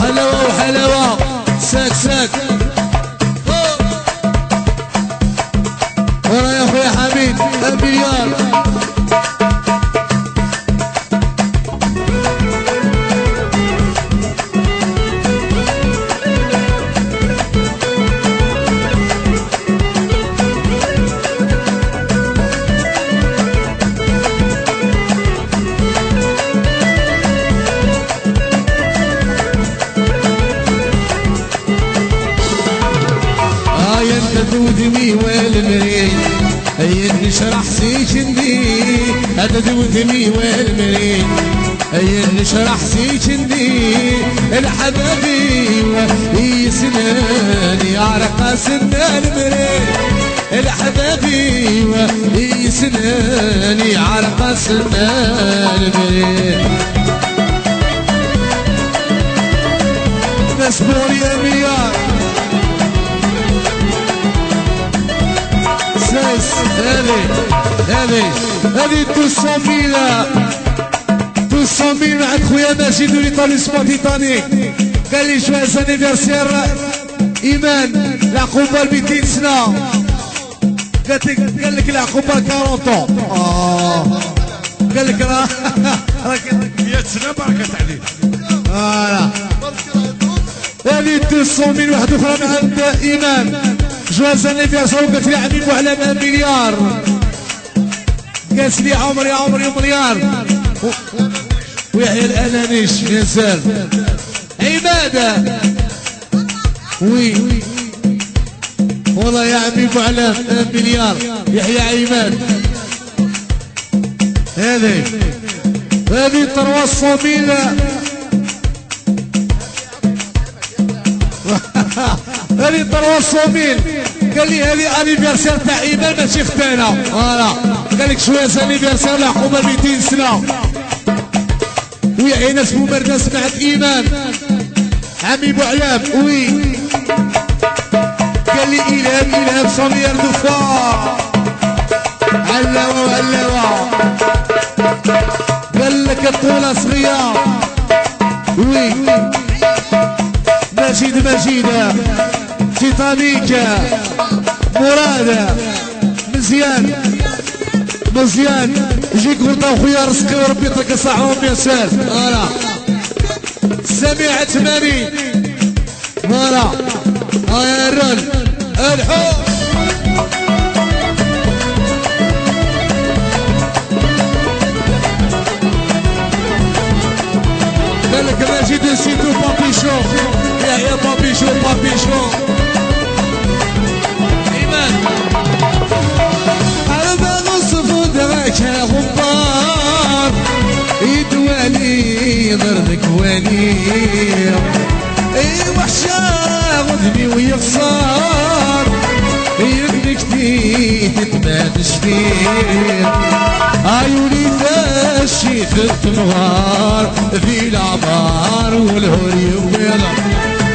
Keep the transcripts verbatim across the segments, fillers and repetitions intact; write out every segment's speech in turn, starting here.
حلاوة وحلاوة. ساك، ساك. ورا يا خويا حميد، مليار. آه، يا انت ذوذمي والمري، يا نشرح سيكندي، هذا ذوذمي والمري، يا نشرح سيكندي، الحبابي يسناني عرق سنان المري. الحبابي يسناني عرق سنان المري. ناس بوري يا ميار. ساس، هذه، هذه، هذه deux cent mille. Deux cent mille مع خويا ماجد ولي طالي سباتيطاني. قال لي: joyeux anniversaire ايمان، العقوبه ل ميتين سنه. قالت لك، قال لك العقوبه ل quarante ans. اه، قال لك راه راك مية سنه بركه عليك. Voilà. هذه deux cent mille، واحد اخرى من عند ايمان. Joyeux anniversaire، وقالت لي عمي بوعلام مليار. قالت لي عمري، عمري مليار. ويحيى الانانيش، bien sûr. عماد. Oui. والله يا عمي بوعلام، مليار. يحيى عماد. هذه، هذه trois cent mille. هذه trois cent mille. قال لي: هذه anniversaire تاع ايمان، ماشي ختانه. Voilà. قال لك: joyeux anniversaire، العقوبه ميتين سنه. وي، عيناس بومردة، سمعت ايمان. عمي بوعلام، oui. قال لي: الهام، الهام، صامي يا الدفار. علاوة وعلاوة. قال لك: الطولة صغيرة. Oui. مجيد، مجيد. تيتانيك. مراد. مزيان. مزيان. جيك غلطة وخويا رزقي، وربي يعطيك الصحة وميسر. Voilà. سميع عثماني. Voilà. ها يا الرجل. الحو. قال لك: ماجد نسيتو بابيشو. يا، يا بابيشو، بابيشو. ايمان. أنا بغصف دراك يا غبار. يدوالي ضربك واني. اي وحشة غدني ويغصار. يدك تيت ما تشفي. عيوني تشيت التمغار. في العمار والهور يبيض.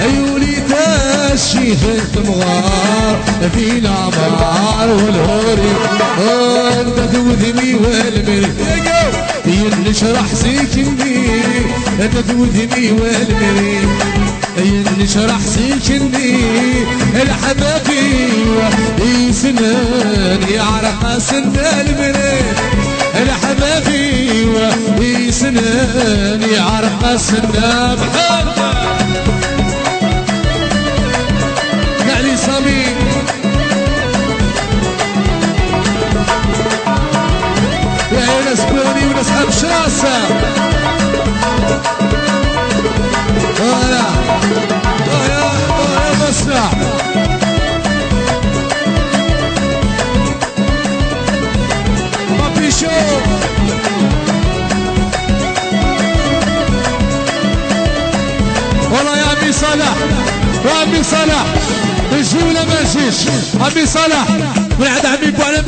عيوني تشيت التمغار. في العمار والهور يبيض. انت ذوذمي والمري. ينشرح سيكني. انت ذوذمي والمري. ينشرح سيكني. الحبابي يسنن يعرق سن المري. الحبابي يسنن يعرق سن محمد. يعني صميم. يا عيلة سكوني وناس أبشراسة. Voilà. Oh يا، oh يا مصنع. بابي شو. والله يا عمي صالح، يا عمي صالح، نجي ولا ما نجيش؟ عمي صالح، من عند عمي بوعلام.